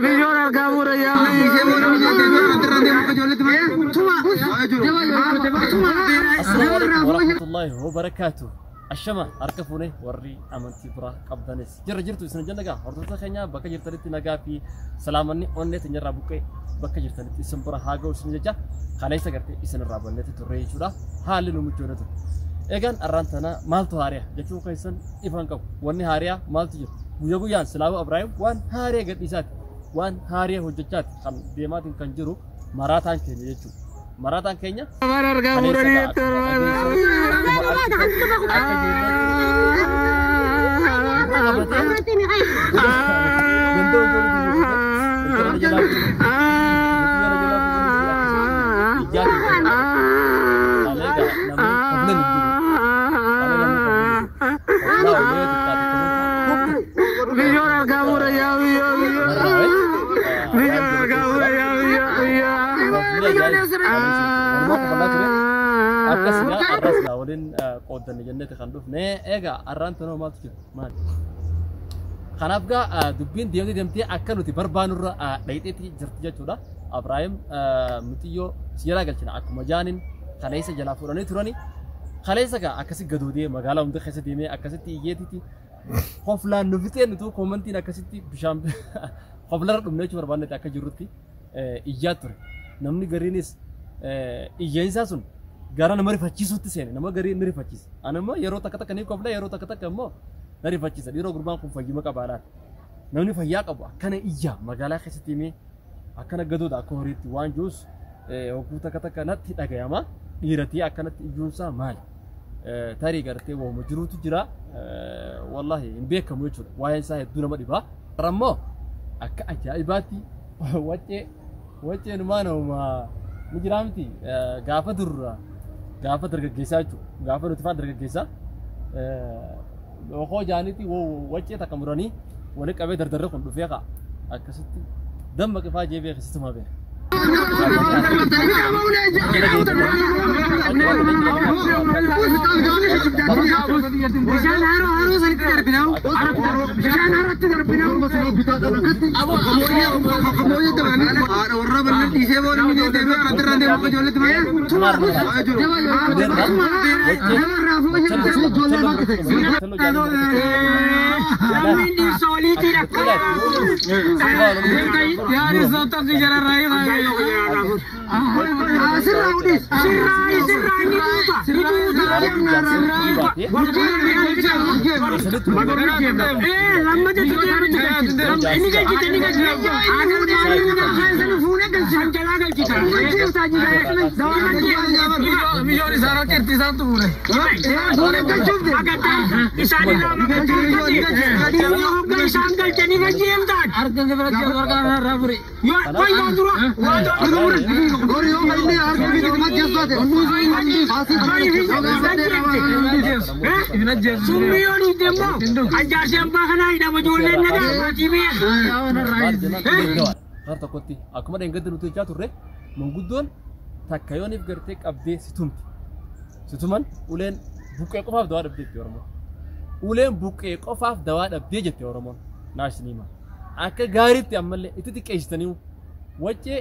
Biyyoon argaa bu'uura yaa. Assalaamu alaikum warahmatullahi wabarakaatuh. Ashama harka fuune warri amantii biraa qabdanis jirra jirtu isin jenna. Hordoftoota keenya bakka jirtanitti nagaa fi salaamanni onnee teenyarraa buqqee bakka jirtanitti isin bira haa ga'u isin jecha, kaleessa gartee isin irraa banneetti turre jechuudha. Haalli nu mijoone ture. Egaan arraan tana maaltu haari'a jechuun keessan ifan qabu. Wanni haari'a maaltu jira? Guyyaa guyyaan Silaabuu Abiraahim waan haari'a gadhiisaati. Waan haari'a hojjechaati kan deemaatiin kan jiru maraataan keenya jechuudha. Maraataan keenya Afaan argaa bu'uura ni Biyyoon argaa bu'uura yaa biyyoo biyyoo. Biyyoon argaa bu'uura yaa biyyoo biyyoo. Akkas gaa arras gaa waliin qooddanne jenneeti kan dhufne. Egaa arraan tanoo maaltu jira maali? Kanaaf gaa dubbiin deemtee deemtee akka nuti barbaanurra dhayxeetti jirti jechuudha. Abiraahim muxiyyoo si jalaa galchina akkuma jaanin kaleessa jalaa fuudhanii turani. Kaleessa gaa akkasi gadoodee magaalaa hunda keessa deemee akkasitti iyyeetitti koflaan nu fixee, nutu koomantiin akkasitti bishaan koflarra dhumne jechuu barbaannetti akka jirrutti iyyaa ture. Namni gariinis iyyeensaa sun gara nama rifachiisuutti seene, nama garii ni rifachiisa. Ani immoo yeroo takka takka ni kofla, yeroo takka takka immoo na rifachiisa. Dhiiroo gurbaan kun fayyuma qabaa laata? Namni fayyaa qabu akkana iyyaa magaalaa keessatti himee akkana gadoodha akka horiitti waan jirus hogguu takka takka natti dhagayama. Dhiiratii akkanatti iyyuunsaa maali? Tarii gartee waanuma jiruutu jira. Wallahi hin beekamu jechuudha. Waa'een isaa hedduu nama dhiba. Har'a immoo akka ajaa'ibaatti waccee wacceen maanuma ni jiraa miti, gaafa durra gaafa dargaggeessaa jechuudha. Gaafa nuti fa'aa dargaggeessaa lookoo jaanitti waccee takka muranii wali qabee dardarri kun dhufee ka'a. Akkasitti damma qifaa jee beeka sittuma beeka. Bishaan haroo haroo sanitti darbinaa. Bishaan harootti darbinaa. Haadha warra bal'aa dhiisee booda inni deemee irratti irra deemu akka ijoolleetti malee. Namarraa fuudhee ijoollee bakkite. Lammiin dhirsa oliitiin akka. Sirraa udhis. Sirraa sirraa ni duuta. Ni duuta. Lamma jechuun inni galchite inni galchite. Fuunee galchite. Jalaa galchite. Biyyoon isaa rakkirti isaantu fuune. Fuunee galchuuf. Isaan irraa hoggaa isaan galchanii gajjeemtaan. Harka biratti harka irraa fure. Yoo wayyaa dura. Horii yoo inni harka biratti majjeessaate. Summii yoo dhiite immoo anjaarsi abbaa kanaa hidhama ijoolleen nagaa maatii beeka. Har tokkotti akkuma dheengadda nuti jechaa turre, manguddoon takka yooniif gartee qabdee si tumti. Si tuman uleen buqqee qofaaf dawaa dhabdee jetti Oromoon. Uleen buqqee qofaaf dawaa dhabdee jette Oromoon. Naashinii akka gaariitti ammallee itti xiqqeessitanii waccee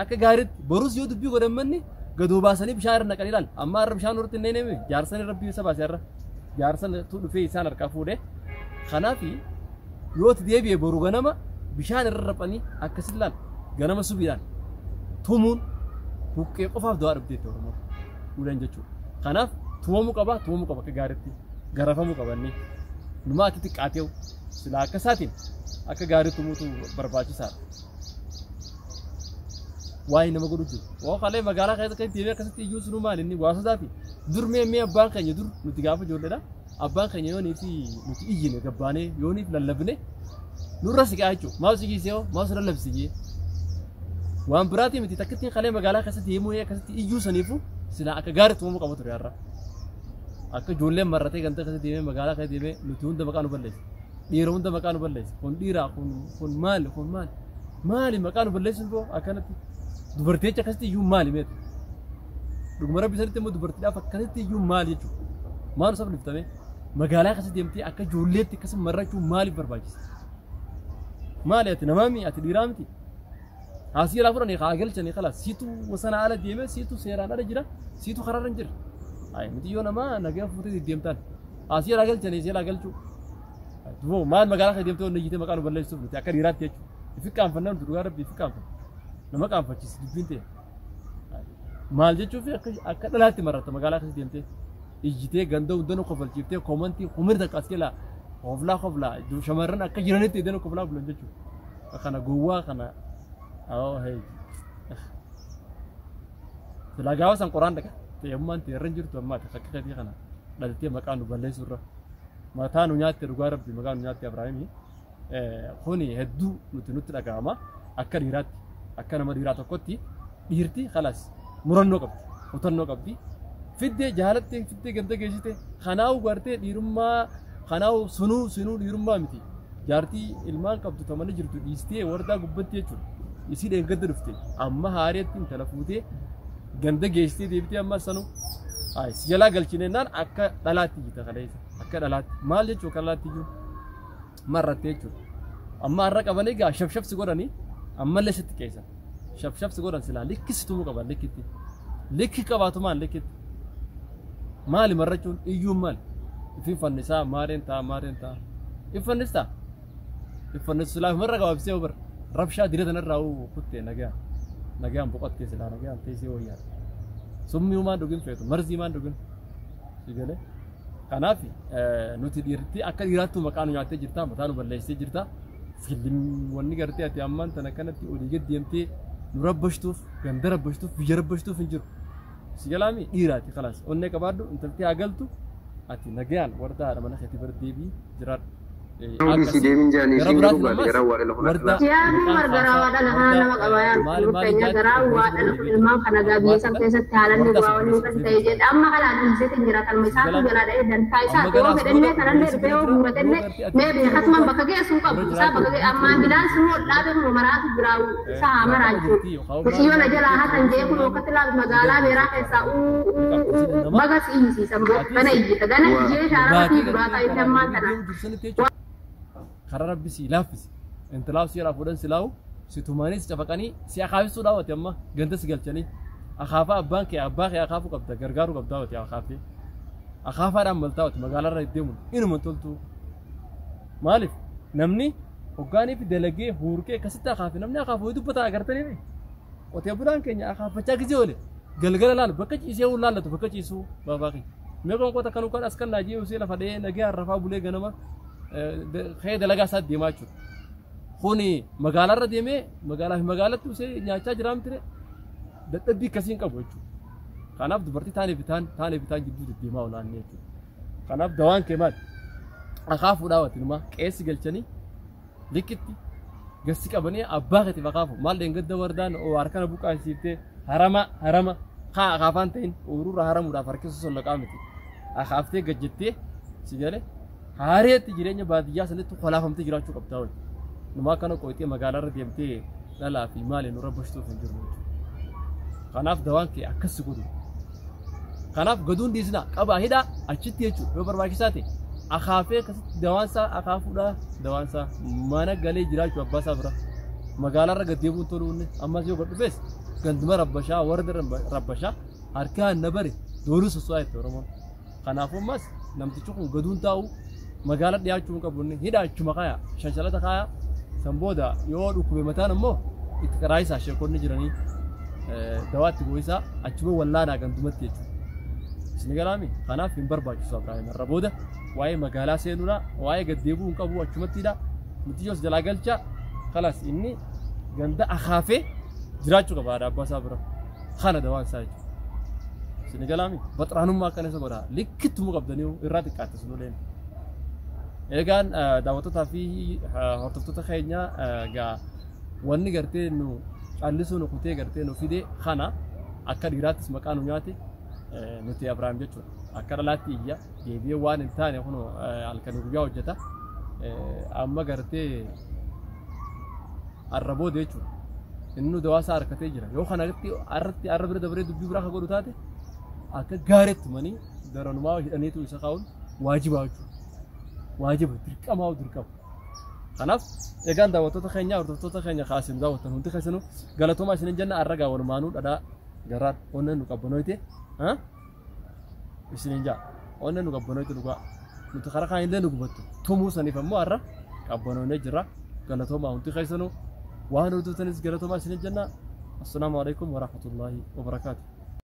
akka gaariitti borus yoo dubbii godhan manni gadoo baasanii bishaan irra naqanii ilaal. Amma har'a bishaan irratti hin neeneme, jaarsan rabbii isa baase, har'a. Jaarsan tu dhufee isaan harkaa fuudhee. Kanaaf yoo itti deebi'e boru ganama bishaan irra raphanii akkasitti ilaal, ganama subiidhaan tumuun buqqee qofaaf dawaa dhabdee jetti Oromoon. Uleen jechuudha. Kanaaf tumamuu qaba, tumamuu qaba, akka gaariitti garafamuu qaba inni. Numaa ati xiqqaateewu silaa akka isaatiin akka gaarii tumuutu barbaachisaadha. Waa'ee nama godhu jiru. Waa kalee magaalaa keessa kan deemee akkasitti iyyuu sunuu maali inni waa sodaafi. Dur mee mee abbaan keenya dur nuti gaafa ijoolleedha. Abbaan keenya yoonii fi nuti iyyine gabbaanee yooniif lallabne nurra siqaa jechuudha. Maaf siqiisee hoo maaf si lallabsiisee. Waan biraatii miti, takkittiin kalee magaalaa keessatti deemuu akkasitti iyyuu saniifu silaa akka gaarii tumamuu qaba ture har'a. Akka ijoolleen marratee ganda keessa deemee magaalaa keessa deemee nuti hunda maqaa nu balleessa. Dhiira hunda maqaa nu balleessa. Kun dhiiraa kun maali kun maali maali maqaa nu balleessuun boo akkanatti dubarticha akkasitti iyyuu maali meetu. Dhuguma rabbi sanitti immoo dubartiidhaaf akkasitti iyyuu maali jechuudha. Maal sab liftame? Magaalaa keessa deemtee akka ijoolleetti akkasuma marrachuu maaliif barbaachisa? Maali ati namaa ati dhiiraa miti? Haasii jalaa fudhanii haa galchanii kalaas siitu wasana ala deemee siitu seeraan ala jira siitu karaarra hin jira. Ayi miti yoo namaa nagaa fuutee deddeemtaan haasii jalaa galchanii si jalaa galchuu. Duuba maal magaalaa keessa deemtee onnee jitee maqaa nu balleessuuf nuti akka dhiiraatti jechuudha. Ifi qaanfannaa nuti dhugaa rabbii ifi qaanfanna. Nama qaanfachiisi dubbiin ta'e. Maal jechuuf akka dhalaatti maratta magaalaa keessa deemtee ijjitee ganda hundanu kofalchiiftee koomantii humna takka as keelaa hoflaa hoflaa shamarran akka jiranitti iddoo koflaa bulan jechuudha. Kana gowwaa kana awoo hee. Silaa gaafa san qoraan dhaqa ta'e ammaan ta'e irra hin jirtu ammaa ta'e akka katii kana dhaltee maqaa nu balleessu irra mataa nu nyaatte dhugaa rabbi maqaa nu nyaatte Abiraahimii kuni hedduu nuti nutti dhaga'ama akka dhiiraatti akka nama dhiiraa tokkotti dhiirti kalas murannoo qabdi kutannoo qabdi fiddee jaalattee fiddee ganda geessite kanaawu gartee dhiirummaa kanaawu sunuu sunuu dhiirummaa miti jaartii ilmaan qabdu tamanii jirtu dhiistee wardaa gubbatti jechuudha isii dheengadda dhufte amma haareetti intala fuutee ganda geessitee deebitee amma sanu si jalaa galchinennaan akka dhalaatti jita kaleessa akka dhalaatti maal jechuu akka dhalaatti jiru marrattee jechuudha amma har'a qabanii gaa shafshafsi godhanii ammallee sitti qeessan shafshafsi godhan silaa likkisitumuu qaban likkitti likki qabaatumaan likkitti maali marrachuun iyyuun maali ifin fannisaa maareen ta'a maareen ta'a iffannistaa iffannisu silaa marra gabaabsee obar rabshaa dira tanarraa kuttee nagaa nagaan boqottee silaa nagaan teessee wayyaa summii maan dhugin feetu marzii maan dhugin si galee kanaaf nuti dhiirti akka dhiiraattu maqaa nu nyaattee jirta mataa nu balleessitee jirta wanni gartee ati ammaan tana kanatti olii gad deemtee nu rabbashtuuf ganda rabbashtuuf biyya rabbashtuuf hin jiru si galaami dhiiraati khalaas onnee qabaadhu intaltee haa galtu ati nagaan warda haadha mana keetii bira deebii jiraadhu. Si deemin jaanii Gara siin biraatiin garuu ammas gara waa dhala warda Siyaasni margaraa waa dhala kana nama qaba yaa keenya garaa waa dhala kun ilmaan kana gaa biyya san keessatti haalanni waa waliin kan ta'e jedhe amma kana dhiiseetiin jira kanuma isaatu jala dha'ee dantaa isaa yoo fedhannee kanallee dhufee yoo guuratannee mee beekasumaan bakka geessuu qabu isaa bakka gee amma ambilaansi immoo dhaabe kun maraatu jira isaa haa maraa jechuudha. Muciyyoo na jalaa hatan jee kun akkatti laalu magaalaa beeraa keessaa baga si iyyisiisan gana iyyita gana iyyee shaaraa fi duraataa inni ammaan kana. Karaa rabbi si laaffise intalaa si jalaa fuudhan si laawu si tumanii si cafaqanii si akaafisuu dhaawate amma ganda si galchanii akaafaa abbaan kee abbaa kee akaafuu qabda gargaaruu qabda waati akaafee akaafaadhaan maltaa waati magaalaarra deemuun inuma toltu maaliif namni hoggaanii fi dalagee huurkee akkasitti akaafe namni akaafu wayii dubbata agartanii qotee bulaan keenya akaafachaa gisee oole galgala laalu bakka ciisee laallatu bakka ciisuu baabaa kee mee qoonqoota kan ukaan as kan naajee usee lafa dhahee nagee harrafaa bulee ganama ka'ee dalagaa isaa deemaa jechuudha. Kuni magaalaarra deemee magaalaa fi magaalatti usee nyaachaa jira miti dadhabbii akkasii hin qabu jechuudha. Kanaaf dubartii taanee fi taan taanee fi taan gidduu deddeemaa olaanee jechuudha. Kanaaf dawaan kee maali? Akaafuu dhaawati numa qeessi galchanii likkitti gassi qabanii abbaa keetiif akaafu maal dheengadda wardaan harkana buqqaansiiftee harama harama haa akaafaan ta'in ooyiruurra haramuudhaaf harkisa sollaqaa miti. Akaaftee gajjattee si galee haareetti jireenya baadiyyaa sanitti kolaafamtee jiraachuu qabdaa wayii. Numaa akkana qoyitee magaalaarra deemtee dhalaa fi maali nu rabbashtuuf hin jiru jechuudha. Kanaaf dawaan kee akkas si godhu. Kanaaf gaduun dhiisnaa qabaa hidhaa achitti jechuudha yoo barbaachisaa ta'e akaafee akkasitti dawaan isaa akaafuudhaa dawaan isaa mana galee jiraachuu abbaa isaa bira magaalaarra gad deebi'uun toluunne ammas yoo gad dhufes ganduma rabbashaa warra rabbashaa harkaan na bare dooluu sosso'aa jette Oromoon. Kanaafuu ammas namtichi kun gaduun taa'u magaala dhiyaachuu hin qabu inni hidhaa achuma kaaya shanshalata kaaya san booda yoo dhukkube mataan immoo itti karaa isaa sheekonni jiranii dawaatti gooyisaa achuma wallaanaa gandumatti jechuudha. Isin galaami kanaaf hin barbaachisu Abiraahim irra booda waa'ee magaalaa seenuudha waa'ee gaddeebuu hin qabu achumattiidha nuti yoos jalaa galcha kalas inni ganda akaafee jiraachuu qaba haadha abbaa isaa bira kana dawaan isaa jechuudha. Isin galaami baxraanummaa akkana isa godha likkittumuu qabdanii irraa xiqqaatte sunuleen. Egaan daawwattootaa fi hordoftoota keenya gaa wanni gartee nu callisuu nu kutee gartee nu fide kana akka dhiiraattis maqaa nu nyaate nuti Abiraam jechuudha. Akka dhalaatti iyya deebi'ee waan hin taane kun halkanii guyyaa hojjeta. Amma gartee arra booda jechuudha. Inni dawaa isaa harkatee jira. Yoo kanatti arratti arra bira dabaree dubbii biraa akka godhu taate akka gaariitti manii daranumaa hidhaniitu isa kaa'uun Waajiba jechuudha. Waajiba dirqamaa dirqama. Kanaaf egaan daawwattoota keenya hordoftoota keenya kaasin daawwattan hundi keessanuu galatoomaa isinin jenna arragaa walumaanuu dhadhaa garaan onneen nu qabbanoyte isinin jaa onneen nu qabbanoyte dhugaa nuti karaa kaan illee nu gubattu tumuu saniif ammoo har'a qabbanoonee jira galatoomaa hundi keessanuu waan hordoftanis galatoomaa isinin jenna. Assalaamu alaikum warahmatullaahi wabarakaatu.